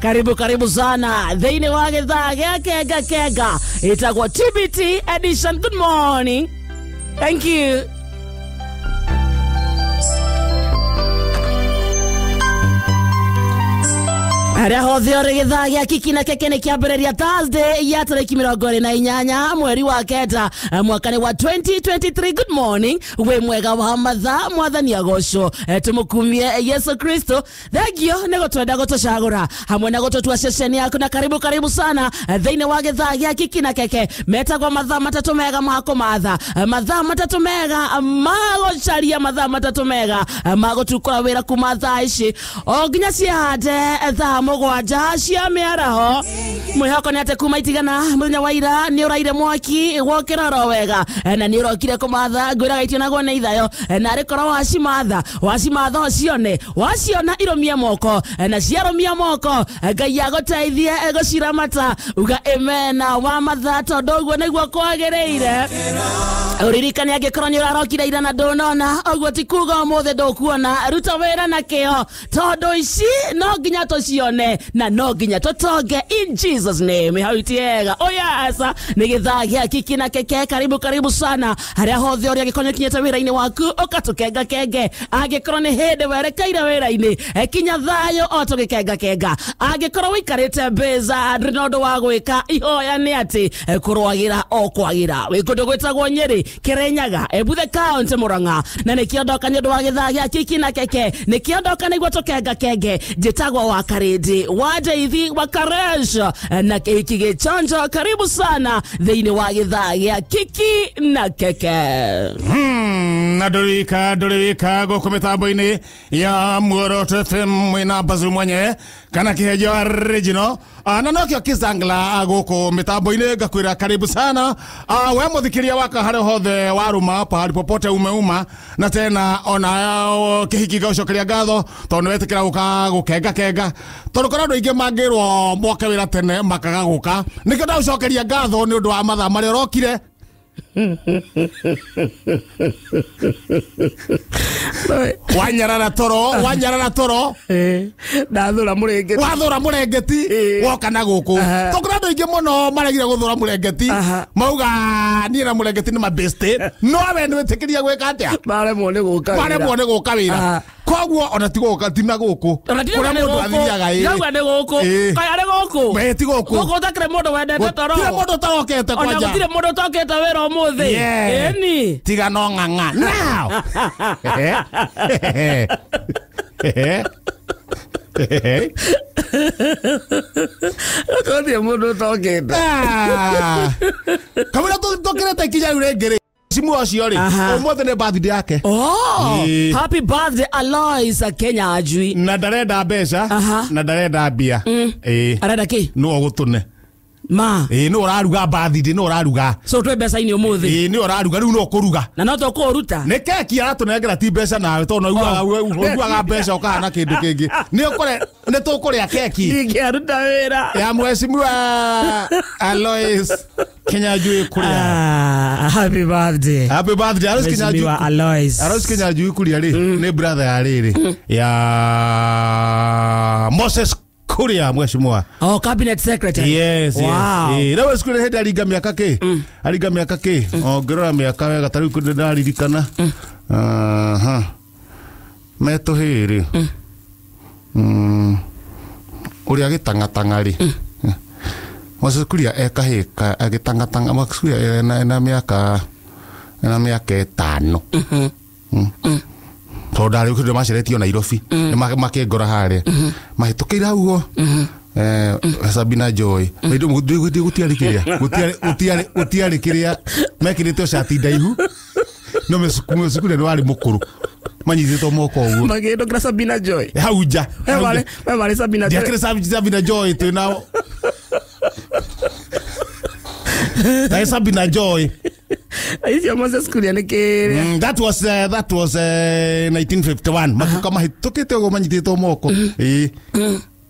Karibu karibu sana thĩinĩ wa gĩthaa gĩa Kenga Kenga, ĩtagwo TBT edition. Good morning, thank you. Harĩa hothe ũrĩ, gĩthaa gĩa Kiki na Keke nĩ kĩambĩrĩria Thursday ya tarĩki 28 mweri wa 9 mwaka nĩ wa 2023. Good morning, wĩ mwega wa mathaa, mwathani agocwo, tũmũkumie Yesu Kristo. Thengio nĩ gũtwenda gũtũcagũra hamwe na gũtũtua ceceni yaku, na karibu karibu sana thĩinĩ wa gĩthaa gĩa Kiki na Keke. Metagwo mathaa matatũ mega ma kũmatha, mathaa matatũ mega ma gũcaria, mathaa matatũ mega ma gũtukũra wĩra kuma thaa ici o nginya ciĩhande thaa 7 cia mĩaraho. Mwĩhoko nĩ atĩ kuma itigana mũthenya wa ira nĩ ũraire mwaki wokĩra oro wega na nĩ ũrokire kũmatha ngwĩraga itionagwo nĩ ithayo, na arĩ korwo wacimatha wacimatha ũcione, waciona irũmie moko, na ciarũmia moko Ngai agũteithie gũciramata, uga imena wa matha, tondũ ũguo nĩguo kwagĩrĩire. Ũririkane angĩkorwo nĩ ũrarokire ira na ndũnona, ũguo ti kuga ũmũthĩ ndũkuona. Ruta wĩra na kĩo, tondũ ici no nginya tũcione na no nginya tũtonge in Jesus name. Hau tiega oyasa nĩ gĩthaa gĩa Kiki na Keke. Karibu karibu sana harĩa hothe ũrĩa, angĩkorwo nĩ ũkinyĩte wĩra-inĩ waku ũkatũkenga kenge, angĩkorwo nĩ hĩndĩ werekeire wĩra-inĩ, kinya thayũ o tũgĩkenga kenga, angĩkorwo wĩikarĩte mbeca ndũrĩ na ũndũ wa gwĩka, ihoya nĩ atĩ kũrwagĩra o kwagĩra. Wĩ kũndũ gwĩtagwo Nyĩrĩ, Kirinyaga, Ebuthe County, Murang'a, na nĩkĩo ndoka nĩ ũndũ wa gĩthaa gĩa Kiki na Keke, nĩkĩo ndoka nĩguo tũkenga kenge. Njĩtagwo wa Karĩndĩ wa Jaithi wa Karesh na kĩhiki gĩchonjo. Karibu sana thĩinĩ wa gĩthaa gĩa Kiki na Keke. Na ndũrĩka ndũrĩka gũkũ mĩtambo-inĩ ya Muoroto FM mwĩna Bazu mwenye kana kĩhenjo original, na nokĩo kĩzangla gũkũ mĩtambo-inĩ. Ngakwĩra karibu sana we mũthikĩria waka harĩa hothe waruma, pahali popote umeuma, na tena ona kĩhiki gũcokeria ngatho tondũ nĩwetĩkĩra gũka gũkenga kenga, tondũ kũrĩ andũ aingĩ mangĩrwo moke wĩra tene makaga gũka. Nĩkĩo ndagũcokeria ngatho nĩ ũndũ wa mathaa marĩa ũrokire. Wanyarara toro, wanyarara toro, ndathura mũrengeti, wathura mũrengeti woka na gũkũ. Tondũ andũ aingĩ mũno maregire gũthura mũrengeti, mauga niĩ na mũrengeti nĩ mabeste, no we nĩ wĩtĩkĩria gwĩka atĩa? Maremwo nĩ gũka wĩra, maremwo nĩ gũka wĩra. Koguo ona ti gũka, ti na gũkũ kũrĩa mũndũ athiaga. Ndauga nĩ gũkũ, kaĩ arĩ gũkũ? Ĩ ti gũkũ. Gũkũ ũtakĩrĩ mũndũ wendete toro, gũtirĩ mũndũ ũtarokete kwanja, ona gũtirĩ mũndũ ũtokĩte wĩra ũmũthĩ. Ĩni tiga no ng'ang'a now. Gũtirĩ mũndũ ũtokĩte. Kamũira tũkĩrĩte ikinya rĩu rĩngĩ rĩ, simu ũcio rĩ, ũmũthĩ nĩ birthday yake. Oh, happy birthday Alois Kenya Ajui. Na ndarenda mbeca na ndarenda mbia. Arenda kĩ? Nũ ũgũtũne ma. Ĩ nũ ũraruga birthday, nũ ũraruga. So twĩ mbeca-inĩ ũmũthĩ. Ĩ nĩ ũraruga rĩu, nũ ũkũruga. Na no tũkũruta. Nĩ keki aratũnengera, ti mbeca nawe, tondũ ũiguaga mbeca ũkahana kĩndũ kĩngĩ. Nĩ tũkũrĩa keki. Ndingĩaruta wĩra. Ya mheshimiwa Alois Kenya Ajui Kuria. Happy birthday. Happy birthday Alois Kenya Ajui. Alois. Alois Kenya Ajui Kuria rĩ nĩ brother ya rĩrĩ ya Moses Kuria mheshimiwa. Oh, cabinet secretary. Yes, wow. Yes. Rĩu cukuru hĩndĩ aringa mĩaka kĩ? Aringa mĩaka kĩ? Ongĩrora mĩaka wega ta rĩu ndĩraririkana. Aha. Metũhĩ rĩ. Ũrĩa agĩtang'atang'a rĩ. Moses Kuria ekahĩ agĩtang'atang'a. Moses Kuria ena mĩaka 5. Tondũ ndarĩ kĩndũ maceretio Nairobi nĩ makĩngora harĩa mahĩtũkĩire hau ũguo Sabina Joy gũtiarĩ kĩrĩa gũtiarĩ kĩrĩa mekĩrĩte cati ndaihu, no Moses Kuria nĩ warĩ mũkũrũ, manyitĩtwo moko ũguo magĩndũkĩra Sabina Joy hau nja. We warĩ Sabina Joy. Ndiakĩrĩ Sabina Joy twĩ nao That Sabina Joy. Icio Moses Kuria nĩ kĩrĩa. That was 1951. Makuka mahĩtũkĩte ũguo manyitĩtwo moko. Ĩ.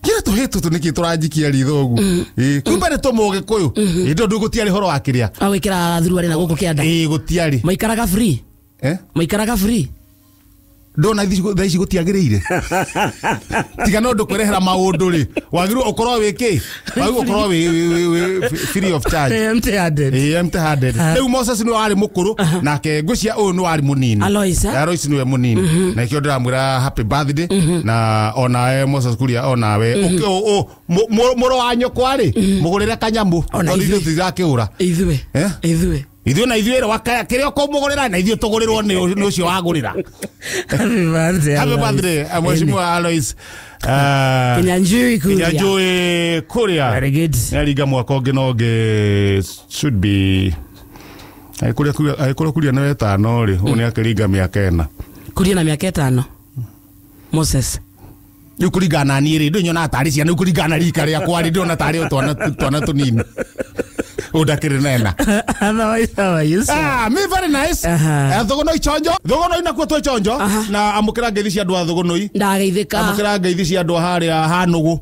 Kĩrĩa tũhĩtũ nĩkĩ tũranjikia ritho ũguo. Ĩ, kumbe nĩ tũmũgĩkũyũ. Ĩ ndũ gũtiarĩ horo wa kĩrĩa. Agwĩkĩra thuruarĩ na gũkũ kĩanda. Ĩ gũtiarĩ. Maikaraga free. Eh? Maikaraga free. Ndona thaa ici gũtiagĩrĩire. Tiga no ndũkwĩrehera maũndũ rĩ, wagĩrĩirwo ũkorwo wĩ kĩ? Wagĩrĩirwo ũkorwo wĩ free of charge. Empty handed. Ĩĩ, empty handed. Rĩu Moses nĩwe warĩ mũkũrũ, nake ngwĩciria ũyũ nĩwe warĩ mũnini. Alois, eh? Alois nĩwe mũnini. Na nĩkĩo ndĩramwĩra happy birthday, na onawe Moses Kuria, onawe mũrũ wa nyũkwa rĩ, mũgũrĩre kanyamũ, Ona tondũ ithuĩ. ithuĩ tũtirakĩgũra. Ithuĩ. Eh? Ithuĩ. Ithuĩ na ithuĩ rĩ, wakaya kĩrĩa ũkũmũgũrĩra na ithuĩ tũgũrĩrwo nĩ ũcio wagũrĩra. Happy birthday. Happy Alois. birthday, Mheshimiwa Alois. Kinyanjui Kuria. Kinyanjui Kuria. Very good. Nĩaringa mwaka ũngĩ na ũngĩ, should be angĩkorwo Kuria nĩ wetano rĩ, ũyũ nĩakĩringa mĩaka 4. Kuria na mĩaka 5. Moses. Rĩu kũringana na niĩ rĩ, ndĩ nyonaga tarĩ ciana, rĩu kũringana na rika rĩakwa rĩ, ndĩrona tarĩ o twana tũnini. Ũyũ ndakĩrĩ na ena. Otherwise, how are you, sir? Me very nice. Thugunoi chonjo. Thugunoi nakuo twĩ chonjo. Na amũkĩra ngeithi cia andũ a Thugunoi. Ndageithĩka. Amũkĩra ngeithi cia andũ a harĩa Hanũgũ.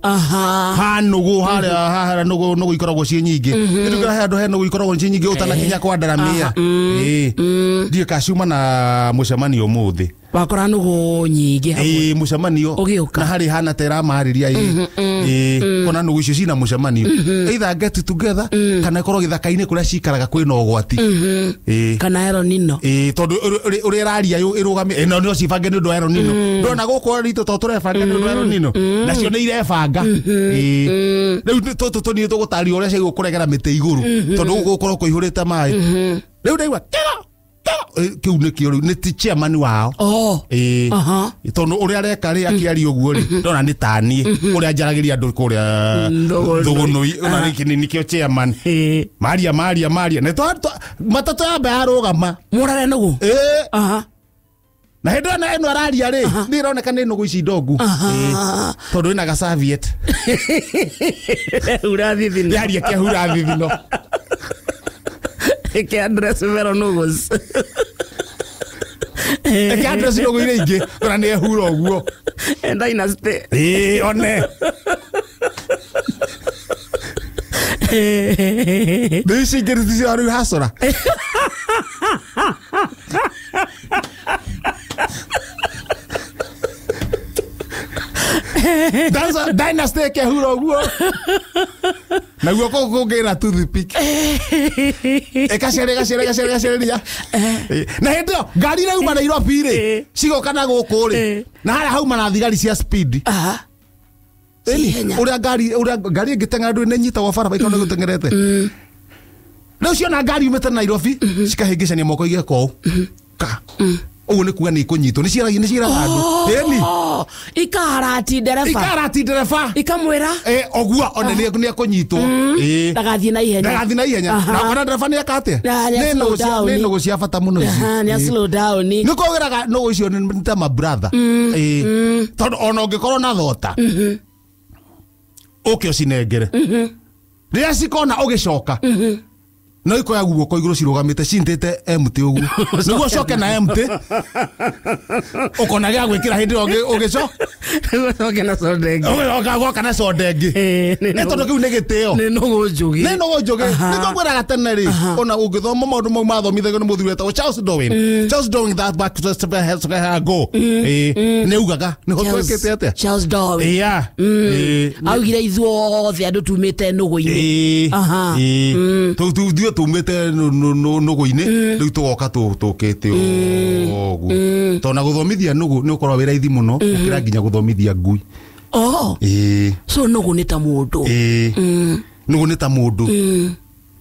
Hanũgũ, harĩa nũgũ ikoragwo ciĩ nyingĩ. Nĩtũkĩra he andũ he nũgũ ikoragwo ciĩ nyingĩ ũtanakinya kwa Ndaramia. Ĩĩ. Ndiũĩ kana ciuma na mũcemanio ũmũthĩ. Wakora nũgũ nyingĩ hamwe. Ĩĩ, mũcemanio. Ũgĩũka. Na harĩ hana ta ĩramarĩria, ĩĩ. Ĩĩ, kona nũgũ icio cina mũcemanio. Either get together, kana ĩkorwo gĩthaka-inĩ kũrĩa cikaraga kwĩna ũgwati. Ĩĩ. Kana El Nino. Ĩĩ, tondũ ũrĩa ĩraria ĩrũgamĩ, ĩno no cibange nĩ ũndũ wa El Nino. Ndona gũkũ ritũ to tũrebanga nĩ ũndũ wa El Nino. Nacio nĩ irebanga. Ĩĩ. Rĩu tũtũ tũnini tũgũtaria ũrĩa cigũkũregera mĩtĩ igũrũ, tondũ gũkũ gũkorwo kũihũrĩte maĩ. Rĩu ndaigua kĩgo, kĩgo. Kĩu nĩkĩo rĩu, nĩ ti chairman wao. Ĩĩ. Tondũ ũrĩa areka rĩ, akĩaria ũguo rĩ, ndona nĩ ta niĩ, ũrĩa njaragĩria andũ kũrĩa Thugunui, ona gĩkĩ nĩkĩo chairman. Maria, Maria, Maria. Nĩ matatũ yamba yarũgama. Mũrare nũgũ? Ĩĩ. Na hĩndĩ ĩyo ĩno araria rĩ, nĩ ĩroneka nĩ nũgũ ici ndongu. Ĩĩ. Tondũ ĩna ga serviette. Hura thithino. Yaria kĩahura thithino. Ĩkĩ address vero nũgũ. Ĩkĩ address nũgũ iria ingĩ, ona nĩ ehura ũguo. Dynasty. Ĩĩ, one. Rĩu ici ingĩ nĩ rĩu hacora. That's a dynasty ĩkĩhura ũguo. Naguo kũu kũngĩra toothpick. Ĩkaceria, ĩgaceria, ĩgaceria, ĩgaceria. Na hĩndĩ ĩyo ngari iria uma Nairobi rĩ, cigoka na gũkũ rĩ, na harĩa hauma na thigari cia speed. Ĩni, ũrĩa ngari, ũrĩa ngari ĩngĩteng'era ndũĩ nĩ ĩnyitagwo barabara ĩkorwo nĩ gũteng'erete. Rĩu ciona ngari yumĩte Nairobi, cikahĩngĩcania moko igeka ũũ. Ka. Ũguo nĩ kuga nĩ ikũnyitwo. Nĩ ciaragia, nĩ ciĩraga andũ. Ĩni. Ikarati ndereba. Ikarati ndereba. Ikamwĩra. Ũguo, ona nĩ ekũnyitwo. Ĩĩ. Ndagathiĩ na ihenya. Ndagathiĩ na ihenya. Na ona ndereba nĩ eka atĩa? Na, nĩ Nĩ slow nũgũ cia, down. nĩ nũgũ cia bata mũno ici. Nĩ slow down. Nĩ kũgeraga nũgũ icio nĩ ta ma brother. Ĩĩ. Tondũ ona ũngĩkorwo na thota. Ũke ũcinengere. Rĩrĩa cikona ũgĩcoka. No ikoya guoko igũrũ cirũgamĩte cintĩte empty ũguo. Nĩguo ũcoke na empty. Ũkona gĩa gwĩkĩra hĩndĩ ĩyo ũgĩco? Nĩguo ũcoke na soda ĩngĩ. Ũgĩcoka gwoka na soda ĩngĩ. Nĩ tondũ kĩu nĩ gĩtĩo. Nĩ nũgũ njũgĩ. Nĩ nũgũ njũgĩ. Nĩkĩo ngwĩraga tene rĩ, ona ũngĩthoma maũndũ mau mathomithagio nĩ mũthuri wetagwo Charles Darwin. Charles Darwin that back to the head of go. Nĩ augaga, nĩho twekĩte atĩa? Charles Darwin. Yeah. Augire ithuothe andũ tumĩte nũgũ-inĩ. Ithuĩ tumĩte nũgũ-inĩ, rĩu tũgoka tũkĩte ũguo. Tondũ na gũthomithia nũgũ nĩ ũkoragwo wĩ raithi mũno gũkĩra nginya gũthomithia ngui. So nũgũ nĩ ta mũndũ. Nũgũ nĩ ta mũndũ.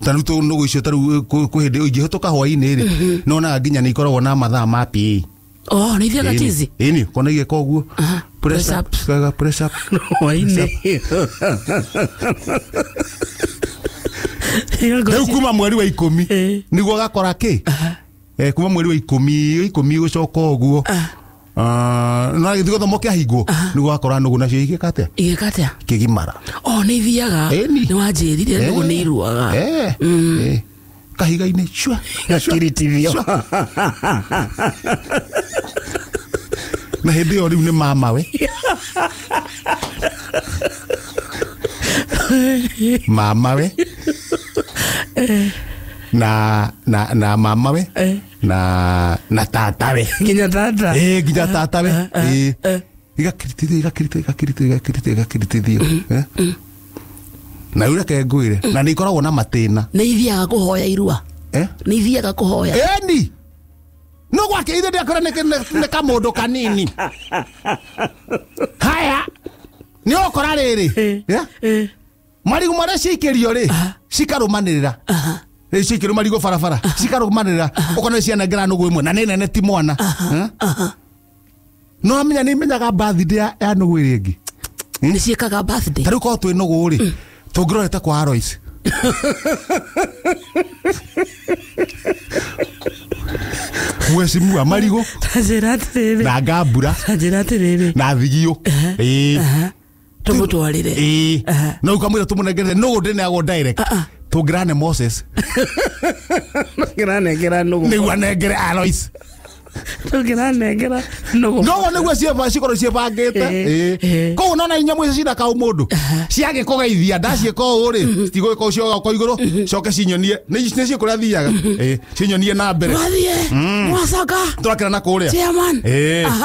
Ta rĩu nũgũ icio ta rĩu kwĩ hĩndĩ ingĩhĩtũka hwaĩ-inĩ rĩ, nonaga nginya nĩ ikoragwo na mathaa ma PE. Nĩ ithiaga tizi? Ĩni, kona igĩka ũguo. Press Press up. up. Kaga press up. Hwaĩ-inĩ. Rĩu kuma mweri wa 10 nĩguo gakora kĩ? Kuma mweri wa 10 gũcoka ũguo. Na gĩthiĩ gĩthomo kĩahingwo, nĩguo gakora nũgũ nacio igĩka atĩa? Igĩka atĩa? Kĩgimara. Nĩ ithiaga. Ĩni. Nĩ wanjĩrire nũgũ nĩ iruaga. Kahiga-inĩ, cua, Gakiritithio. cua. Na hĩndĩ ĩyo rĩu nĩ mamawe. Mamawe. Na mama we na tata we nginya tata nginya tata we igakiritithio na rĩu reke ngwĩre na nĩ ikoragwo na matĩna. Nĩ ithiaga kũhoya irua. Nĩ ithiaga kũhoya eni no gwake ithe ndĩakora nĩ kamũndũ kanini. Haya nĩ ũkora rĩrĩ marigũ marĩa ciikĩrio rĩ cikarũmanĩrĩra. Rĩu ciikĩrio marigũ barabara cikarũmanĩrĩra ũkona nĩ cianengera nũgũ ĩmwe na nĩ nene ti mwana. No amenya nĩ imenyaga birthday ya nũgũ ĩrĩa ĩngĩ. Nĩ ciĩkaga birthday. Ta rĩu korwo twĩ nũgũ rĩ tũngĩrorete kwa Alois. Mheshimiwa marigũ na ngambura na thigio tũmũtwarĩre no ũkamwĩra tũmũnengere nũgũ ndĩneagwo direct tũngĩrane Moses tũngĩranengera nũgũ nĩguo anengere Alois. Tũngĩranengera nũgũ nũgũ nĩguo cikorwo ciĩbangĩte. Koguo nona inyamũ icio cina kaũmũndũ ciagĩkũgeithia ndaciĩka ũũ rĩ citigũgĩka ũcio goko igũrũ coke cinyonie nĩ ciĩ kũrĩa thiaga cinyonie na mbere mwacoka twakĩra na kũrĩa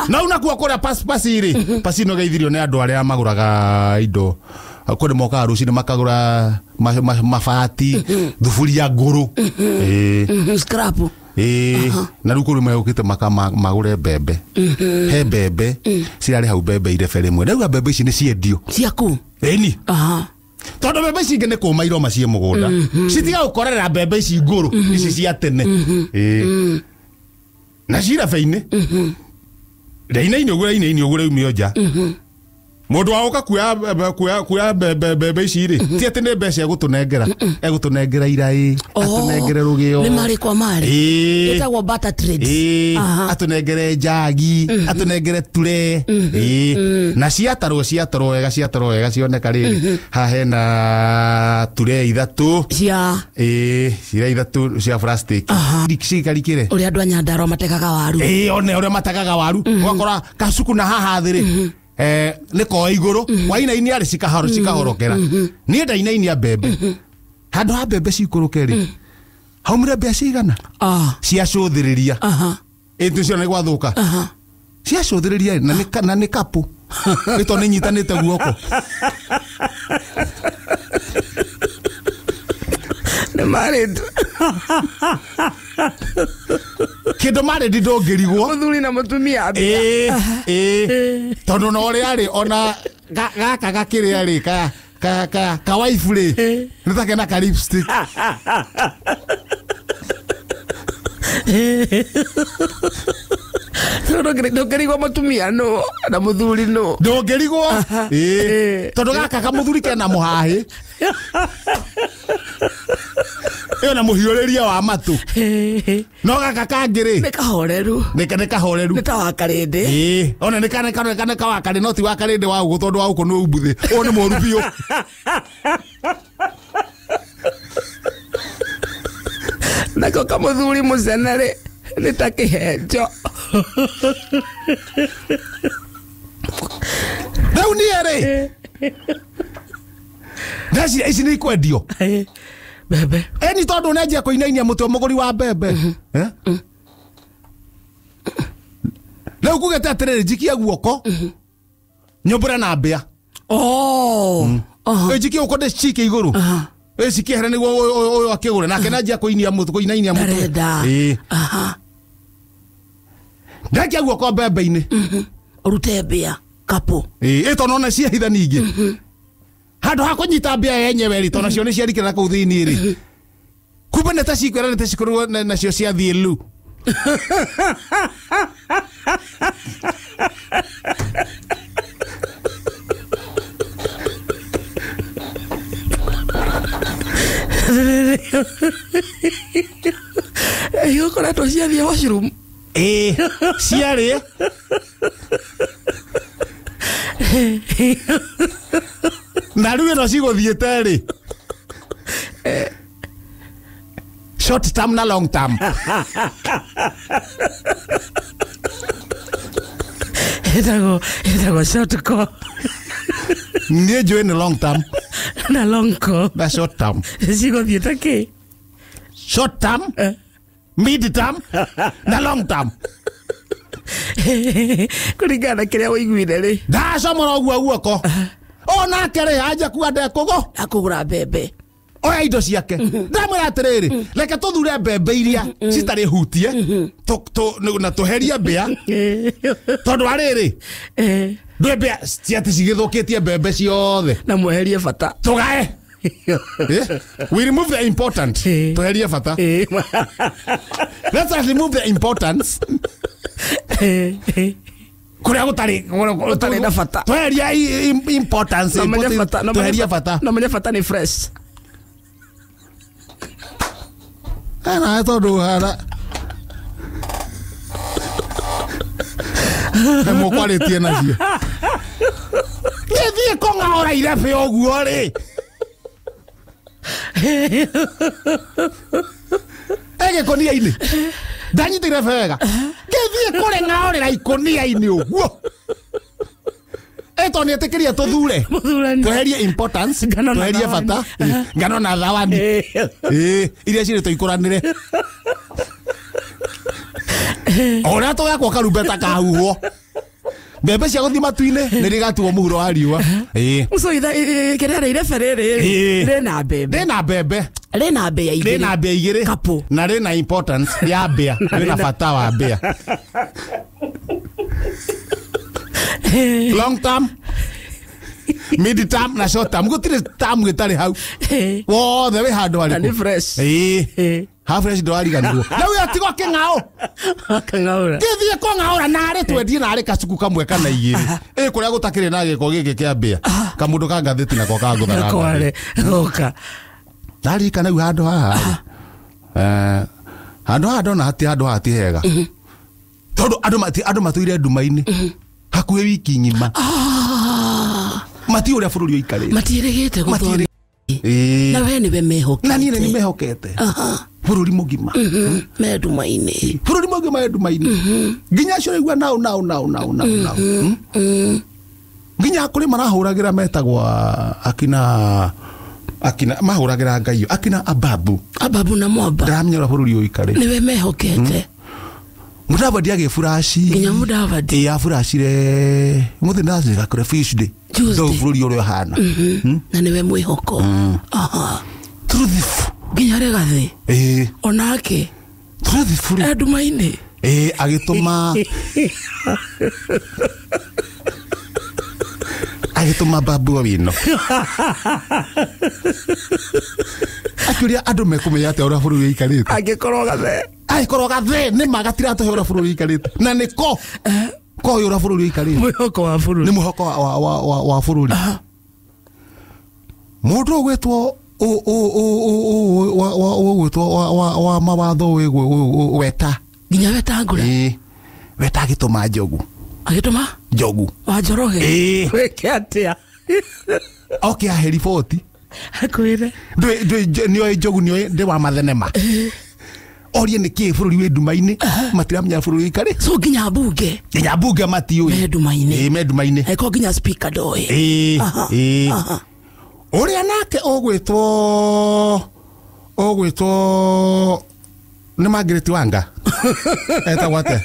na rĩu nakuo kũrĩa pasi rĩ pasi nĩ ũgeithirio nĩ andũ arĩa magũraga indo kũrĩ mokaga rũcinĩ makagũra mabati thuburia ngũrũ scrap. Na rĩu kũrĩ mekũkĩte magũre mbembe. He mbembe cirarĩ hau mbembe irebe rĩmwe. Ndauga mbembe ici nĩ ciendio ciaku ĩni tondũ mbembe ici ingĩ nĩ kũma iroma ciĩ mũgũnda citiga gũkorerera mbembe ici ngũrũ ici cia tene na cirebe-inĩ raina-inĩ ũguo raina-inĩ ũguo raumio nja. Mũndũ wa gũka kuoya mbembe ici rĩ ti atĩ nĩ mbeca egũtũnengera egũtũnengera iraĩ atũnengere rũgĩo nĩ marĩ kwa marĩ ĩtagwo barter trades atũnengere njagi atũnengere ture na ciatarwo ciatarwo wega cioneka rĩrĩ haha hena ture ithatũ cia cia ithatũ cia plastic cikarikĩre ũrĩa andũ a Nyandarua mategaga waru one ũrĩa mategaga waru ũgakora kacuku na haha thĩ rĩ nĩ koe igũrũ wainaini arĩ cikahorokera niĩ ndainainia mbembe handũ ha mbembe cikũrũke rĩ haumire mbĩa cigana ciacũthĩrĩria ĩtũ cio nĩ gwathũka ciacũthĩrĩria na nĩ kapũ nĩ tondũ nĩ nyitanĩte guoko nĩ married kĩndũ married ndũngĩrigwo mũthuri na mũtumia tondũ na ũrĩa rĩ ona gaka gakĩrĩa rĩ ka wife rĩ nĩ ta kena ka lipstick ndũngĩrigwo mũtumia nũ na mũthuri nũ ndũngĩrigwo tondũ gaka kamũthuri kena mũhahĩ ĩyo na mũhiũrĩria wa matũ no gaka kangĩ rĩ nĩ kahoreru nĩ kahoreru nĩ ta wa karĩndĩ ona nĩ ka wa karĩndĩ no ti wa karĩndĩ wa ũguo tondũ wa ũkũ nĩ umbuthĩ ũyũ nĩ mũũru biũ. Nako kamũthuri mũcene rĩ nĩ ta kĩhenjo. Rĩu niĩ rĩ ndeciria ici nĩ ikwendio mbembe eni tondũ nenjia kũinainia mũtwe mũgũri wa mbembe rĩu ngugĩte atĩrĩrĩ njikie guoko nyũmbũre na mbĩa njikie guoko ndĩcikie igũrũ ĩcikiehere nĩguo ũyũ akĩgũre nake nanjia kũinia mũtwe kũinainia mũtwe ndakia guoko mbembe-inĩ ũrute mbĩa kapũ tondũ ona ciahitha ningĩ handũ ha kũnyita mbĩa yenyewe rĩ tondũ nacio nĩ ciarikĩra na kũu thĩinĩ rĩ kumbe nĩ ta cikwĩra nĩ ta cikorwo nacio ciathiĩ lu. Igũkoretwo ciathiĩ washroom ciarĩ na rĩu ĩno cigũthiĩte rĩ short term na long term ĩtagwo short call niĩ njũĩ nĩ long term na long call na short term cigũthiĩte kĩ Short term, mid term na long term. Kũringana na kĩrĩa ũiguire rĩ. Ndacomora ũguo guoko. Onake rĩ anja kuga ndekũgũ. Akũgũra mbembe. Oya indo ciake. Ndamwĩra atĩrĩrĩ, reke tũthure mbembe iria citarĩ hutie na tũherie mbĩa. Tondũ arĩrĩ ndwĩ mbĩa ciati cigĩthũkĩtie mbembe ciothe. Na mweherie bata. Tũgae. We remove the important. Tuherie bata. Let's us remove the importance. Kuria gutari na bata. Tuherie importance. Tuherie bata. Na menye bata ni fresh. Ana tondu hara. Na mukwaritie nacio. Ngithie kung'aura irebe uguo ri. Egĩkonia-inĩ ndanyitĩire wega ngĩthiĩ kũreng'aũrĩra ikũnia-inĩ ũguo ĩtondũ nĩetĩkĩria tũthure tweherie importance tweherie bata ngano na thawani iria cirĩ tũikũranĩre ũrĩa tũgakwo karumbeta kahuhwo mbembe cia gũthiĩ matu-inĩ nĩ rĩgatuo mũhuro wa riũa. So kĩrĩa rĩ irebe rĩrĩ rĩna mbembe rĩna mbembe rĩna mbĩa igĩrĩ rĩna mbĩa igĩrĩ kapo na rĩna importance ya mbĩa rĩna bata wa mbĩa. Long term, mid term na short term gũtirĩ term gĩtarĩ hau wothe wĩ handũ harĩkũ na nĩ fresh. Ha fresh ndwariganĩrwo rĩu atigo kĩng'aũ akang'aũra gĩthiĩ kũng'aũra narĩ twendie narĩ kacuku kamwe kana igĩrĩ ĩ kũrĩa gũtakĩrĩ na gĩko gĩkĩ kĩa mbĩa kamũndũ ka ngathĩti nako kangũthaga goka ndarikana rĩu handũ haha handũ haha ndona hati handũ haha ti hega tondũ andũ matũire nduma-inĩ hakuhĩ wiki ng'ima matiũĩ ũrĩa bũrũri ũikarĩte matiĩrĩgĩte gũthoma na we nĩwe mehokete na niĩ nĩ mehokete bũrũri mũgima me nduma-inĩ bũrũri mũgima me nduma-inĩ nginya acio ũraigua nao nao nao nao nao nao nginya kũrĩ marahũragĩra metagwo akina akina mahũragĩra ngai akina ababu ababu na mwamba ndaramenya ũrĩa bũrũri ũikarĩte nĩwe mehokete Mudavadi agĩburaci nginya Mudavadi ĩ aburacire mũthĩ ndacika kũrĩa Tuesday ndo bũrũri ũrĩa ũhana na nĩwe mwĩhoko truthful nginya Rigathi onake truthful nduma-inĩ agĩtũma agĩtũma Babu Owino akĩũria andũ mekũmenya atĩa ũrĩa bũrũri ũikarĩte angĩkorwo gathe angĩkorwo gathe nĩ ma gatiratũhe ũrĩa bũrũri ũikarĩte na nĩko koĩ ũrĩa bũrũri ũikarĩte mwĩhoko wa bũrũri nĩ mwĩhoko wa bũrũri mũndũ ũgwĩtwo ũgwĩtwo wa mawatho weta nginya Wetangũra weta agĩtũma Njogu agĩtũma Njogu wa Njoroge wĩke atĩa oke ahe riboti akwĩre nĩoĩ Njogu nĩoĩ ndĩ wa mathenema orie nĩkĩĩ bũrũri wĩ nduma-inĩ matiramenya bũrũri ũikarĩte so nginya mbunge matiũĩ me nduma-inĩ me nduma-inĩ angĩkorwo nginya speaker ndoĩ ũrĩa nake ũgwĩtwo nĩ Margaret Wanga etagwo atĩa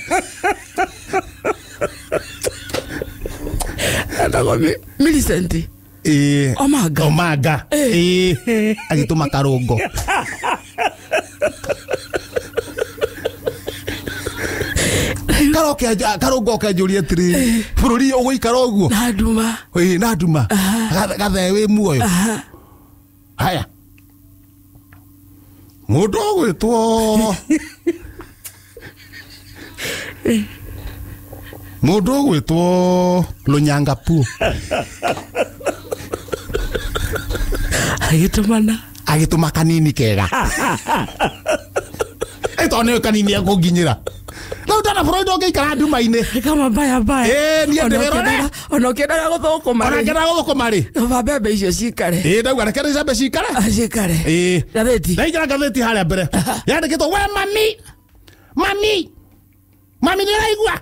etagwo Millicent Omanga Omanga agĩtũma Karũngo Karũngo oke anjũrie atĩrĩrĩ bũrũri ũgũikara ũguo na nduma na nduma gathe wĩ muoyo haya mũndũ ũgwĩtwo mũndũ ũgwĩtwo Lonyangapuo agĩtũmana agĩtũma kanini kega ĩtondũ nĩwe kanini ekũnginyĩra rĩu ndona bũrũri ndũngĩikara nduma-inĩ kama mbaya mbaya niĩ ndĩwĩrore ona ũkĩendaga gũthũkũma ona ngĩendaga gũthũkũma rĩ ba mbembe icio cikare ndauga reke rĩcambe cikare cikare ngathĩti ndaingĩra ngathĩti harĩa mbere yandĩkĩtwo we mami mami mami nĩ ũraigua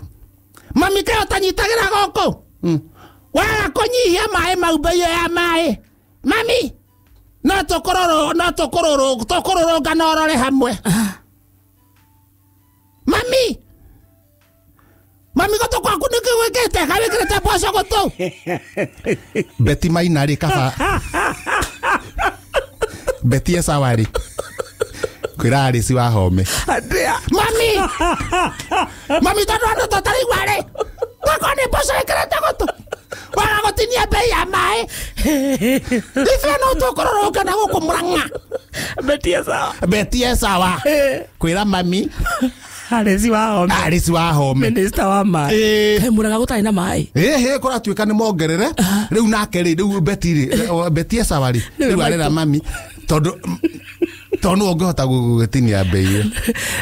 mami kaĩ ũtanyitagĩra gũkũ waga kũnyihia maĩ mau mbei ĩyo ya maĩ mami No tũkũrũrũ no tũkũrũrũ tũkũrũrũngana ũrore hamwe. Mami. Mami gũtũ kwaku nĩkĩ gwĩkĩte? Kawĩkĩrĩte mboco gũtũ. Beti Maina rĩ kaba. Beti Esawa rĩ. Kwĩra Alice wa Home. Atĩa? Mami. Mami tondũ andũ tũtaraigua rĩ. Gwakwa nĩ mboco ĩkĩrĩte gũtũ. Waga gũtinia bei ya maĩ. Ithuĩ no tũkũrũrũngana gũkũ Murang'a. Beti Esawa. Beti Esawa. Kwĩra mami. Alice wa Home. Alice wa Home. Minister wa maĩ. Kaĩ Murang'a gũtarĩ na maĩ? Ĩhĩ kũratuĩka nĩ mongerere. Rĩu nake rĩ rĩu Beti rĩ Beti Esawa rĩ rĩu arera mami tondũ tondũ nĩwe ũngĩhota gũgĩtinia bei ĩyo.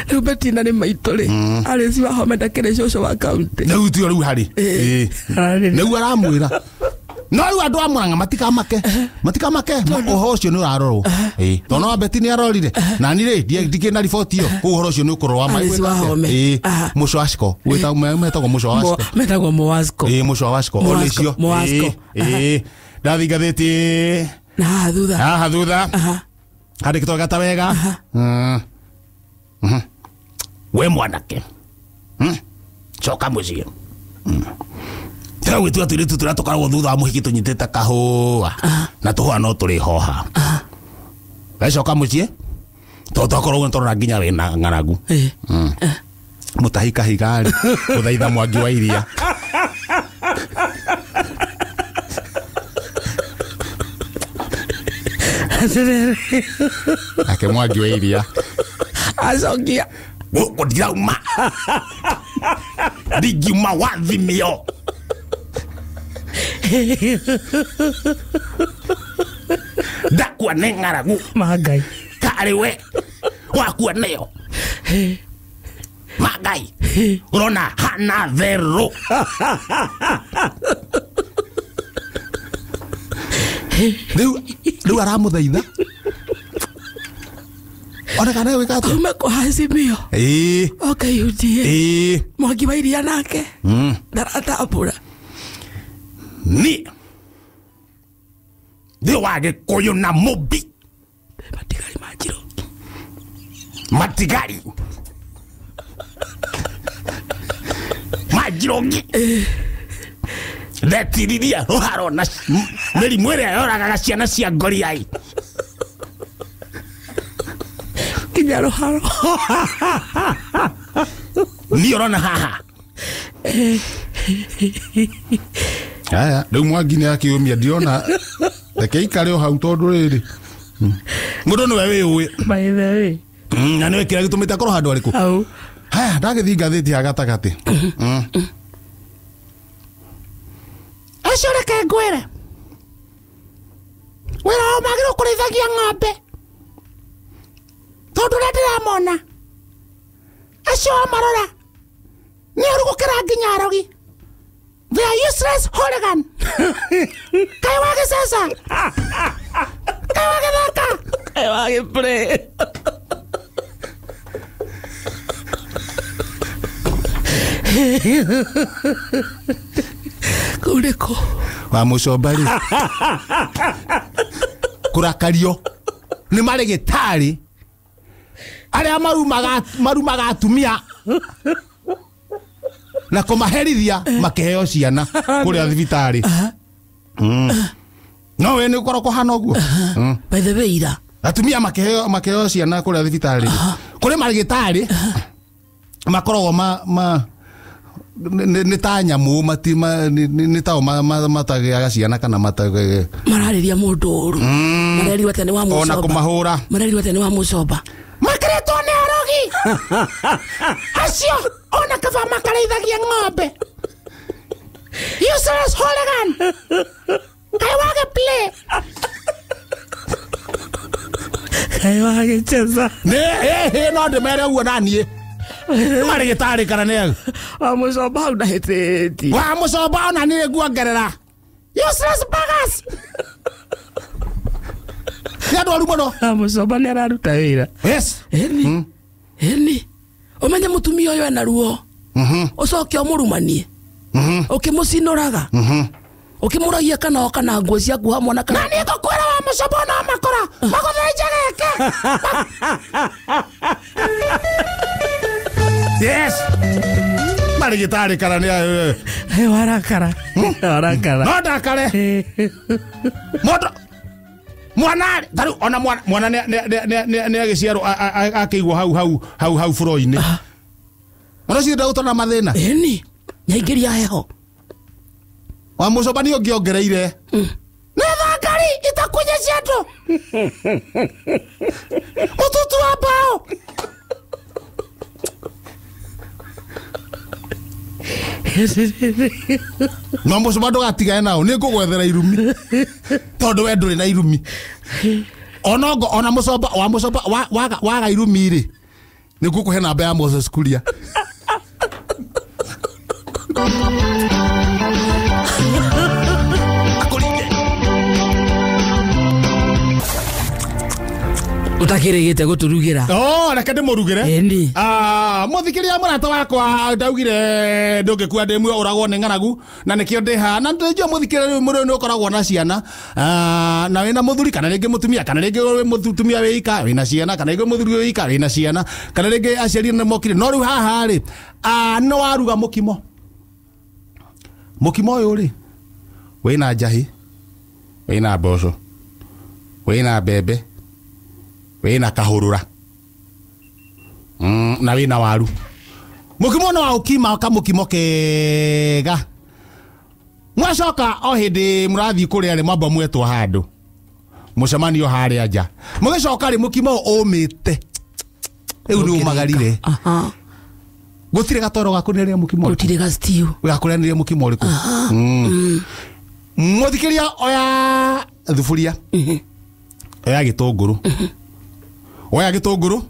Rĩu Betina nĩ maitũ rĩ. Alice wa Home ndakĩrĩ cũcũ wa kaunti. Rĩu tio rĩu harĩ. Rĩu aramwĩra. No rĩu andũ a Murang'a matikamake. Matikamake ũhoro ũcio nĩ ũrarorwo. Tondũ no Beti nĩ arorire. Na niĩ rĩ ndikĩrĩ na riboti ĩyo. Koguo ũhoro ũcio nĩ ũkũrorwo wa Alice wa Home. Mũco Ashko. Metagwo Mũco wa Ashko. Metagwo Moasco. Mũco wa Ashko. Moasco. Moasco. Ndathi ngathĩti. Na haha thutha. Haha thutha. Handĩkĩtwo gata wega. We mwanake. Coka mũciĩ. Tĩra gwĩtua tũirĩtu tũrĩa tũkoragwo thutha wa mũhiki tũnyitĩte kahũa. Na tũhũa no tũrĩhoha. Wecoka mũciĩ tondũ twakorwo nĩ tũrona nginya wĩna ng'aragu. Mũtahi kahiga rĩ gũthaitha Mwangi wa Iria. Ake Mwangi wa Iria. Acokia. Gũkũ ndirauma. Ndingiuma wathimio. Ndakua nĩ ng'aragu. Mangai. Karĩ we wakua nĩyo. Mangai. Ũrona hana therũ. Rĩu aramũthaitha. Ona kana gwĩka atĩa? Aume kwa Azimio. Oke UDA. Mwangi wa Iria nake. Ndaratambũra. Ni ndĩ wa Gĩkũyũ na Mũmbi. Matigari ma Njĩrũngi. Matigari ma Njĩrũngi. Ndetiririe rũharo na mĩrimũ ĩrĩa yoragaga ciana cia ngoriai. Nginya rũharo. Niĩ ũrona haha. Aya, rĩu Mwangi nĩ akĩũmia ndirona reke ikare o hau tondũ rĩrĩ. Mũndũ nĩwe wĩũĩ. By the way. Na nĩwe kĩrĩa gĩtũmĩte akorwo handũ arĩkũ. Hau. Haya, ndagĩthiĩ ngathĩti ya gatagatĩ. Acio reke ngwĩre. Wĩra wao magĩrĩirwo kũrĩithagia ng'ombe. Tondũ ũrĩa ndĩramona. Acio wamarora. Nĩ ũru gũkĩra nginya arogi. They are useless hooligan. Kaĩ wagĩceca. Kaĩ wagĩthaka. Kaĩ wagĩplay. Kũu nĩkũ? Wa Mũcomba rĩ. Kũrakario nĩ marĩgĩtarĩ arĩa marumaga atumia na kũmaherithia makĩheo ciana kũrĩa thibitarĩ. No we nĩ ũkorwo kũhana ũguo. By the way ira. Atumia makĩheo ciana kũrĩa thibitarĩ. Kũrĩ marĩgĩtarĩ makoragwo ma nĩ ta nyamũ nĩ tao matagĩaga ciana kana matagĩaga. Mararĩria mũndũ ũru. Marerirwo atĩa nĩ wa Mũcomba. Ona kũmahũra. Marerirwo atĩa nĩ wa Mũcomba. Makĩrĩtwo nĩ arogi. Acio ona kaba makarĩithagia ng'ombe. Useless hooligan. Kaĩ wage play. Kaĩ wagĩcheza. Nĩ no ndĩmere ũguo na niĩ. Marĩgĩtarĩ kana nĩ wa Mũcomba hau ndahĩtĩtie. Wa Mũcomba ona niĩ nguongerera. Useless buggers. Nĩ andũ aru mũno. Wa Mũcomba nĩ araruta wĩra. Yes. Ĩni. Ĩni. Ũmenye mũtumia ũyũ ena ruo. Ũcoke ũmũrumanie. Ũkĩmũcinũraga. Ũkĩmũragia kana oka na nguo ciaku hamwe na kana. Na niĩ ngũkwĩra wa Mũcomba ona makora. Yes. Marigitari kana ni warakara. Warakara. No ndakare. Moto mwana taru ona mwana ne agiciarwo akĩigwo hau hau hau hau buro-inĩ. Mwana ũcio ndagũtona mathĩna. Ĩni nyaingĩria heho. Wa mũcoba nĩ ũngĩongereire. Nĩ thakari itakunya ciandũ. Mũtutu wa mbaũ. No mũcoba ndũgatigane nao nĩ ngũgwethera irumi. Tondũ we ndũrĩ na irumi. Onongo ona mũcoba wa mũcoba waga irumi rĩ nĩ ngũkũhe namba ya Moses Kuria. Utakirigite guturugira. Oh, reke ndimurugire. Ĩni. Ah, muthikiria murata wakwa ndaugire ndungikua ndi muoyo uragwo ni ng'aragu na nikio ndi haha na ndinjua muthikiria riu muri ni ukoragwo na ciana. Ah, na wina muthuri kana ringi mutumia kana ringi mutumia wi ika wina ciana kana ringi muthuri wi ika wina ciana kana ringi aciari ni mokire no riu haha ri ah no waruga mukimo. Mukimo uyu ri wina njahi wina mboco wina mbembe wina kahurura na wina waru. Mukimo no ukima ka mukimo kega. Mwacoka o hindi murathi kuria ri mwamba mwetwo handu mucemanio haria nja mugicoka ri mukimo umite riu ni umagarire. Aha. Gutire gatoro gakuniria mukimo gutire ga stew gakuniria mukimo uriku. Muthikiria oya thuburia oya gitunguru oya gitunguru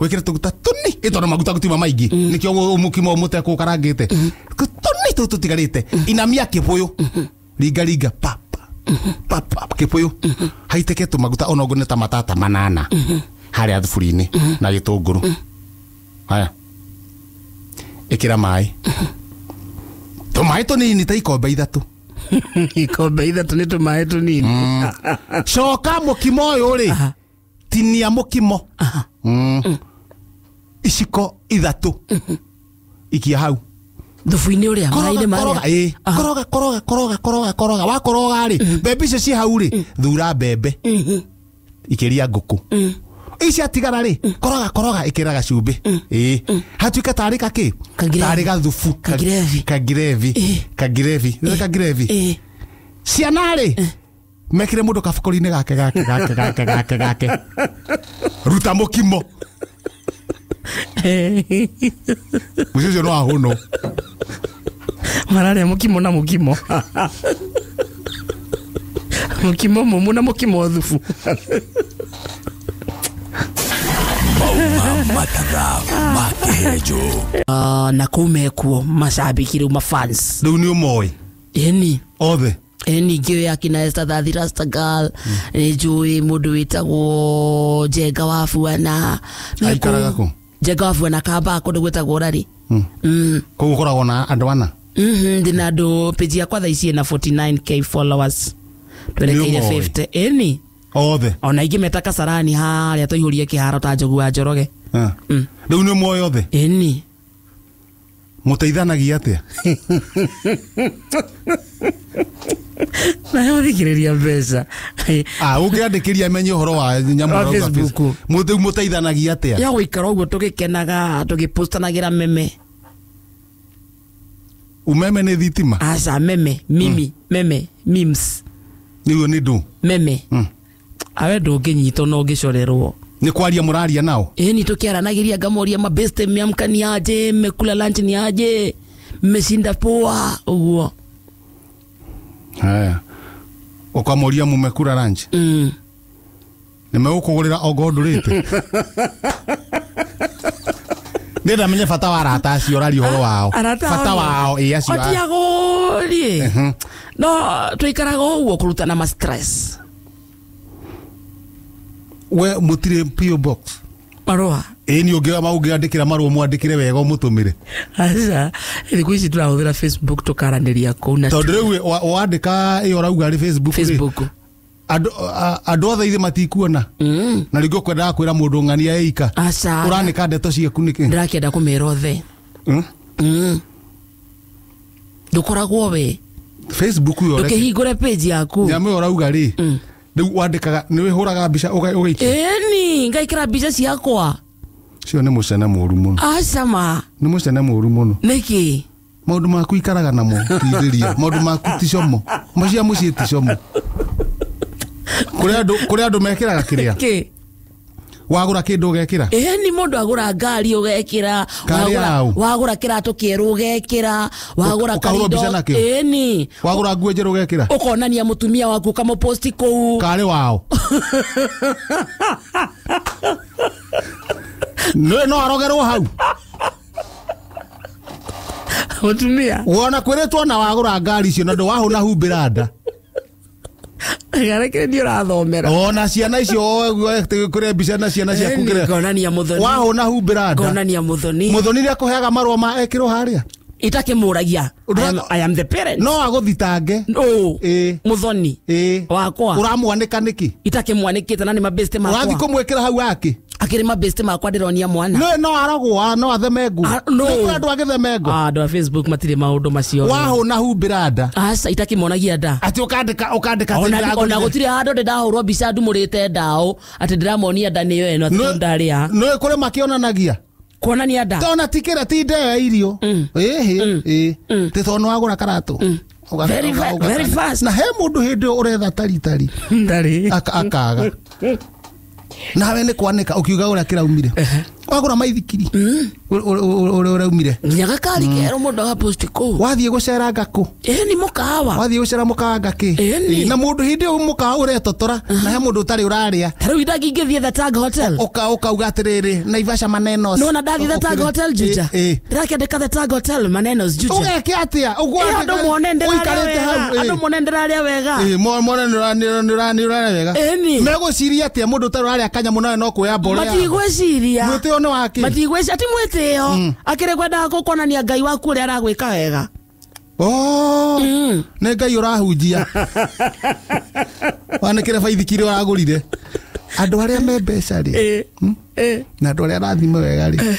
wikire tuguta tuni itondo maguta gutima maingi nikio mukimo muteko karangite tuni tu tutigarite inamia kibuyu ringa ringa pa pa pa kibuyu haiteke tu maguta onongo ni ta matata manana haria thuburi-ini na gitunguru. Haya ikira mai tumai tunini ta ikombe ithatu. Ikombe ithatu ni tumai tunini. Coka mukimo uyu ri tinia mukimo iciko ithatu ikia hau thubu-inĩ ũrĩa maĩ-inĩ marĩa. Koroga koroga koroga koroga koroga wakoroga rĩ mbembe icio ci hau rĩ thura mbembe ikiria ngũkũ ici atigara rĩ koroga koroga ikĩra gacumbĩ ĩĩ hatuĩka tarĩ kakĩ tarĩ gathubu kagirevi kagirevi kagirevi. Ciana rĩ mekire mũndũ kabakũri-inĩ gake gake gake gake gake gake ruta mũkimo mũciĩ ũcio no ahũnwo mararĩa mũkimo na mũkimo mũkimo mũmũ na mũkimo thubu. Na kũu mekuo macambĩki rĩu mafans rĩu nĩ ũmoĩ. Ĩni othe. Ĩni ngĩũĩ akina Esther Thathi Rasta Girl nĩ njũĩ mũndũ wĩtagwo Njenga wa Buana. Aikaraga kũ? Njenga wa Buana Kamba kũndũ gwĩtagwo Rari. Kũu gũkoragwo na andũ ana. Ndĩna andũ page yakwa thaa ici ĩna 49k followers twerekeire 50. Ĩni othe. Ona ingĩ meta Kasarani harĩa tũihũrie kĩharo ta Njogu wa Njoroge. Rĩu nĩ ũmoĩ othe. Ĩni. Mũteithanagia atĩa? Na ũthikĩrĩria mbeca. Ah, ũngĩandĩkĩria menye ũhoro wa nyamũ Facebook. Mũteithanagia atĩa? Ya gũikara ũguo tũgĩkenaga tũgĩpostanagĩra meme. Umeme nĩ thitima? Aca meme, mimi, meme, memes. Nĩguo nĩ ndũ? Meme. Awe ndũngĩnyitwo na ũngĩcorerwo. Nĩ kwaria mũraria nao? Ĩni tũkĩaranagĩria ngamoria mabeste mmeamka ni aje, mmekula lunch ni aje, mmeshinda poa ũguo. Haya. Ũkamoria mumekula lunch? Nĩ megũkũgũrĩra ongo ndũrĩte? Nĩ ndamenye bata wa arata acio ũraria ũhoro wao. Bata wao ĩ acio. Otiagũrie. No tũikaraga ũguo kũrutana ma stress. We mũtirĩ PO box? Marũa. Ĩ nĩ ũngĩandĩkĩra marũa mwandĩkĩre wega ũmũtũmĩre. Aca thikũ ici tũrahũthĩra Facebook tũkaranĩria kũu na tondũ rĩu wandĩka ĩyo ũrauga rĩ Facebook. Facebook. Andũ othe ithe matikuona. Na rĩngĩ ũkwendaga kwĩra mũndũ ng'ania ĩika. Aca. Ũranĩka ndeto ciaku nĩkĩ? Ndĩrakĩenda kũmĩra othe. Ndũkoragwo we. Facebook yo reke. Ndũkĩhingũre page yaku. Nyamũ ĩyo ũrauga rĩ. Rĩu wandĩkaga nĩ wĩhũraga mbica ũgaikia. Ĩni, ngaikĩra mbica ciakwa. Cio nĩ mũcene mũru mũno. Aca ma. Nĩ mũcene mũru mũno. Nĩkĩ? Maũndũ maku ikaraga namo tithĩria. Maũndũ maku ti como. Macia mũciĩ ti como. Kũrĩ andũ mekĩraga kĩrĩa? Kĩ? Wagũra kĩndũ ũgekĩra? Ĩni mũndũ agũra ngari ũgekĩra, wagũra kĩratũ kĩerũ ũgekĩra, wagũra ũkahũrwo mbica nakĩo? Ĩni. Wagũra nguo njerũ ũgekĩra? Ũkonania mũtumia waku ũkamũposti kũu. Karĩ wao. Nĩ no arogerwo hau. Mũtumia. Wona kwĩrĩtwo na wagũra ngari icio na ndũ wahũna humbĩra nda. Garekere nĩ ũrathomera. Ona ciana icio kũrĩ mbica na ciana ciaku kĩrĩa. Ngonania mũthoni. Wahũna humbĩra nda. Ngonania mũthoni. Mũthoni nĩ akũheaga marũa ma ekĩrwo harĩa. Itakĩmũragia. I am the parent. No agũthitange. No. Mũthoni. Wakwa. Ũramwanĩka nĩkĩ? Itakĩmwanĩkĩte na nĩ mabeste makwa. Ũrathiĩ kũmwĩkĩra hau akĩ? Akĩrĩ mabeste makwa ndĩronia mwana. No no arogwo no atheme nguo. No. Nĩ andũ agĩtheme nguo. Andũ a Facebook matirĩ maũndũ macio. Wahũna humbĩra nda. Aca itakĩmonagia nda. Atĩ ũkandĩka ona gũtirĩ handũ ndĩ ndahũrwo mbica ndumũrĩte ndaũ atĩ ndĩramonia nda nĩyo ĩno atĩ ndarĩa. No kũrĩ makĩonanagia. Kuonania nda. Tona tikira ti ndeo ya irio. Ĩhĩ ĩ. Ti tondũ wagũra karatũ. Very fast. Na he mũndũ hĩndĩ ĩyo ũretha taritari. Ndarĩ. Akaga. Nawe nĩ kwanĩka ũkiuga ũrĩa kĩraumire. Wagũra maithikiri. Ũrĩa ũraumire. Nginya gakari kerũ mũndũ agaposti kũu. Wathiĩ gũcera ngakũ. Ĩni mũkawa. Wathiĩ gũcera mũkawa ngakĩ. Na mũndũ hĩndĩ ĩyo mũkawa ũretotora na he mũndũ ũtarĩ ũrarĩa. Ta rĩu ingĩthiĩ The Tag Hotel. Ũkauga atĩrĩrĩ Naivasha manenos. Nĩwona ndathiĩ The Tag Hotel Juja. Ndĩrakĩandĩka The Tag Hotel manenos Juja. Ũgeke atĩa? Andũ mone ndĩrarĩa wega. Andũ mone ndĩrarĩa wega. Mone nĩũrarĩa wega. Megũciria atĩa mũndũ ũtarĩ ũrarĩa kanyamũ nawe no kuoya mborera. Matigwĩciria. Mwĩtĩo nĩ wake. Matigwĩciria ati mwĩtĩo. Akĩrĩ kwendaga gũkuonania Ngai waku ũrĩa aragwĩka wega. Oh, nĩ Ngai ũrahunjia. Wanĩkĩre baithikiri ũragũrire. Andũ arĩa me mbeca rĩ. Na andũ arĩa arathime wega rĩ.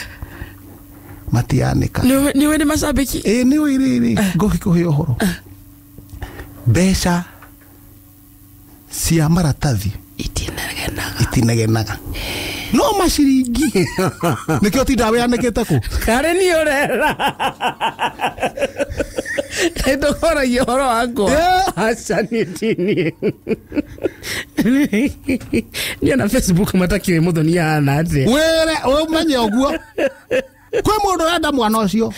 Matianĩka. Nĩũĩ nĩ macambĩki? Ĩ nĩũĩ rĩrĩ ngũkĩkũhe ũhoro. Mbeca cia maratathi itinegenaga. No maciringi. Nĩkĩo tindaga wĩanĩkĩte kũ? Karĩ niĩ ũrera. Ndũkoragia ũhoro wakwa. Aca niĩ ti niĩ. Niĩ ona Facebook matakĩũĩ mũthoni ahana atĩa. Wĩre ũmenye ũguo. Kwĩ mũndũ ũrenda mwana ũcio.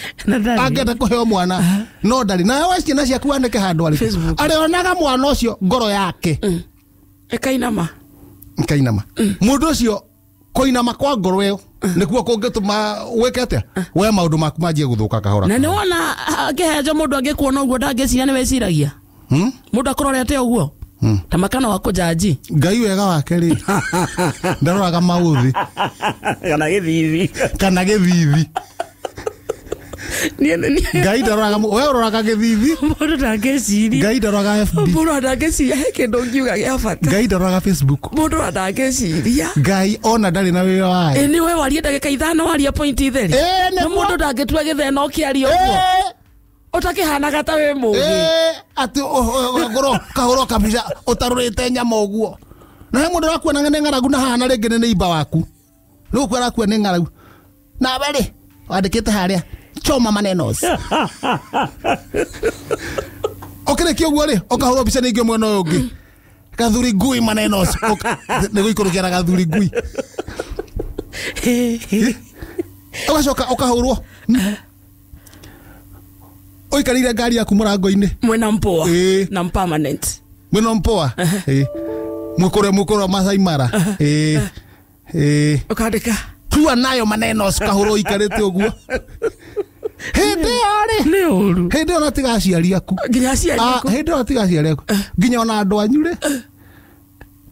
Angĩenda kũheo mwana no ndarĩ. Nawe ciana ciaku wanĩke handũ arĩkũ. Arĩonaga mwana ũcio ngoro yake. Ĩkainama. Ĩkainama. Mũndũ ũcio kũinama kwa ngoro ĩyo nĩkuo kũngĩtũma wĩke atĩa? We maũndũ maku manjie gũthũka kahora. Na nĩwona kĩhenjo mũndũ angĩkuona ũguo ndangĩciria nĩ weciragia. Mũndũ akũrorete ũguo. Ta makana wa kũjanji. Ngai wega wake rĩ. Ndaroraga maũthĩ. Kana gĩthithi. Kana gĩthithi. Ngai ndaroraga we ũroraga gĩthithi. Mũndũ ndangĩciria. Ngai ndaroraga FB. Mũndũ ndangĩciria he kĩndũ ngiuga gĩa bata. Ngai ndaroraga Facebook. Mũndũ ndangĩciria. Ngai ona ndarĩ na wĩra wayo. Ĩ nĩwe warie ndagĩka ithano waria point itheri. Na mũndũ ndangĩtua gĩtheno ũkĩaria ũguo. Ũtakĩhanaga ta wĩ mũũgĩ. Atĩ ũgũrwo kahũrwo kabica ũtarũrĩte nyama ũguo. Na he mũndũ ũrakuona nĩ ng'aragu na hana rĩngĩ nĩ neighbor waku. Rĩu ũkuona arakua nĩ ng'aragu. Nawe rĩ wandĩkĩte harĩa choma manenos. Ũkĩrĩkia ũguo rĩ ũkahũrwo mbica ningĩ mwena ũyũ ũngĩ. Gathuri ngui manenos. Nĩ gũikũrũkia na gathuri ngui. Ũgacoka ũkahũrwo. Ũikarĩire ngari yaku mũrango-inĩ. Mwena mpoa. Na permanent. Mwena mpoa. Mũkũrĩ Masai Mara. Ũkandĩka. Tua nayo manenos kahũrwo ũikarĩte ũguo. Hĩndĩ ĩyo rĩ. Nĩ ũru. Hĩndĩ ĩyo tiga aciari aku. Nginya aciari aku. Hĩndĩ ĩyo tiga aciari aku. Nginya ona andũ anyu rĩ.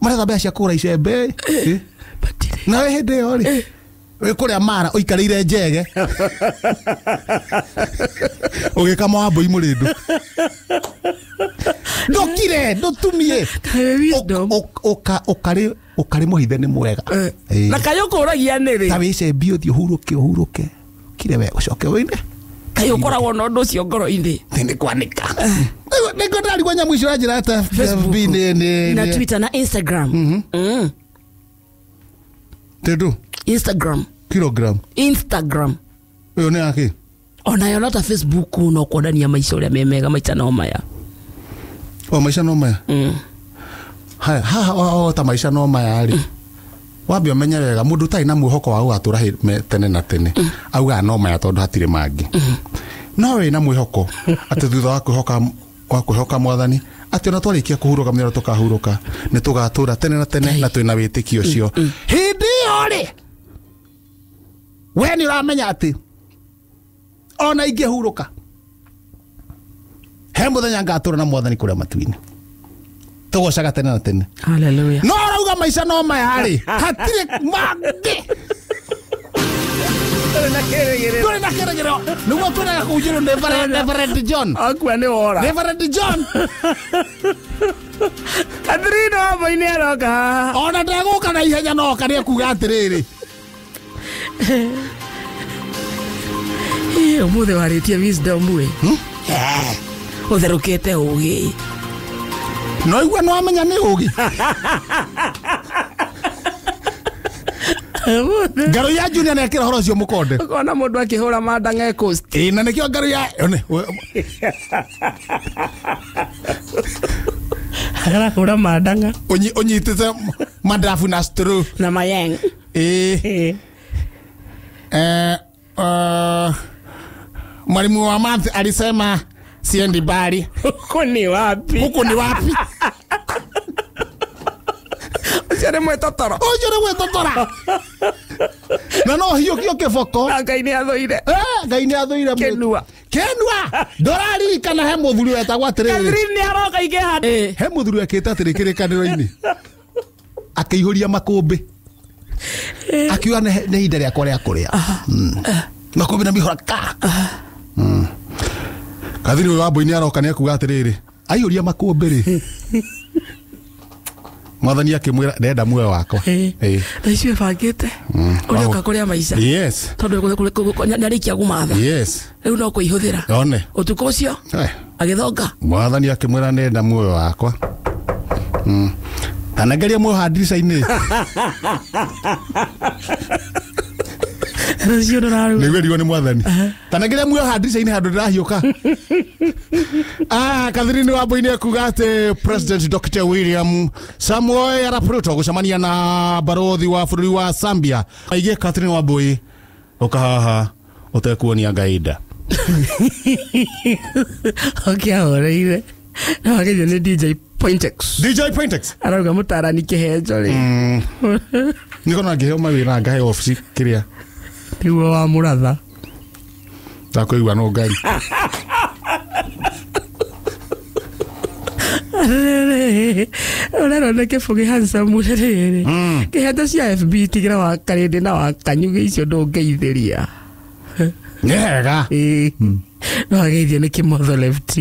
Maretha mbeca cia kũgũra icembe. Nawe hĩndĩ ĩyo rĩ. Wĩ kũrĩa mara ũikarĩire njege. Ũgĩkama wa mbũi mũrĩndũ. Ndũkire, ndũtumie. Ũkarĩ mũhithe nĩ mwega. Na kaĩ ũkũragia nĩ rĩ? Ta wĩcembie ũthiĩ ũhurũke ũhurũke. Kire we ũcoke wĩine. Kaĩ ũkoragwo na ũndũ ũcio ngoro-inĩ. Nĩ kwanĩka. Nĩngũ ndarigwo nyamũ icio ũranjĩra ta Facebook na Twitter na Instagram. Tendo. Instagram. Kilogram. Instagram. Ĩyo nĩ yakĩ? Onayo no ta Facebook no kuonania maica ũrĩa me mega maica no maya. O maica no maya? Haya, haha o ta maica no maya rĩ. Wambe ũmenye wega mũndũ ũtarĩ na mwĩhoko wa gũgatũra tene na tene augaga no maya tondũ hatirĩ mangĩ. No wĩna mwĩhoko atĩ thutha wa kwĩhoka mwathani atĩ ona twarĩkia kũhurũka mũthenya ũrĩa tũkahurũka nĩ tũgatũra tene na tene na twĩna wĩtĩkio ũcio. Hĩndĩ ĩyo rĩ we nĩ ũramenya atĩ ona ingĩhurũka he mũthenya ngatũra na mwathani kũrĩa matu-inĩ. Tũgocaga tene na tene. Hallelujah. No ũrauga maica no maya rĩ hatirĩ mangĩ. Ndũrĩ na kĩrĩgĩrĩro. Nĩguo twĩraga kũhunjĩrio nĩ Reverend John. Akua nĩ wora. Reverend John. Catherine wa nĩ aroka. Ona ndegũka na ihenya no oka nĩekuga atĩrĩrĩ. Ũmũthĩ warĩtie wisdom we. Ũtherũkĩte ũgĩ. No igua no amenya nĩ ũgĩ. Ngaro ya Junior nĩ ekĩra ũhoro ũcio mũkonde. Ũkona mũndũ akĩhũra mandang'a e coast. Ĩĩ na nĩkĩo ngaro ya arahũra mandang'a. Ũnyitĩte mandabu na straw na mayeng. Ĩĩ. Mwalimu wa math alisema siendi mbali. Huku ni wapi? Huku ni wapi? Ũcio nĩ mwĩtotoro. Ũcio nĩ mwĩtotora. Na no hiũkio kĩboko. Na Ngai nĩ athũire. Ngai nĩ athũire. Kĩnua. Kĩnua. Ndũraririkana he mũthuri wetagwo atĩrĩrĩ. Catherine nĩ aroka ingĩ handũ. He mũthuri wekĩte atĩrĩ kĩrĩkanĩro-inĩ. Akĩihũria makũmbĩ. Akiuga nĩ ihinda rĩakwa rĩa kũrĩa. Makũmbĩ na mĩhora ka. Kathiri wa mbũi nĩ aroka nĩ ekuga atĩrĩrĩ. Aihũria makũmbĩ rĩ. Mwathani akĩmwĩra ndenda muoyo wakwa. Thaa icio ĩbangĩte. Ũrĩoka kũrĩa maica. Yes. Tondũ nĩarĩkia kũmatha. Yes. Rĩu no kũihũthĩra. One. Ũtukũ ũcio agĩthonga. Mwathani akĩmwĩra ndenda muoyo wakwa. Tanangeria muoyo ha ndirica-inĩ. Rũciũ ndũraruga. Nĩguo nĩ mwathani. Tanangeria muoyo ha ndirica-inĩ handũ ndĩrahiũka. Catherine wa Mbũi nĩekuga atĩ President Dr. William Samoei Arap Ruto gũcemania na barothi wa bũrũri wa Zambia. Aige Catherine wa Mbũi ũka haha ũtekuonia Ngai nda. Ũkĩahoreire. No agerio nĩ DJ Pointex. DJ Pointex. Arauga mũtarani kĩhenjo rĩ. Nĩkona ngĩheo mawĩra ngahe obici kĩrĩa. Nĩguo wa mũratha. Ndakũigua no Ngai. Ũrerwo nĩ kĩbũgĩ handsome rĩrĩ. Kĩhenjo cia FB tigĩra wa Karĩndĩ na wa Kanyugĩ icio ndũngeithĩria. Nĩ hega. No ageithio nĩ Kĩmotho left.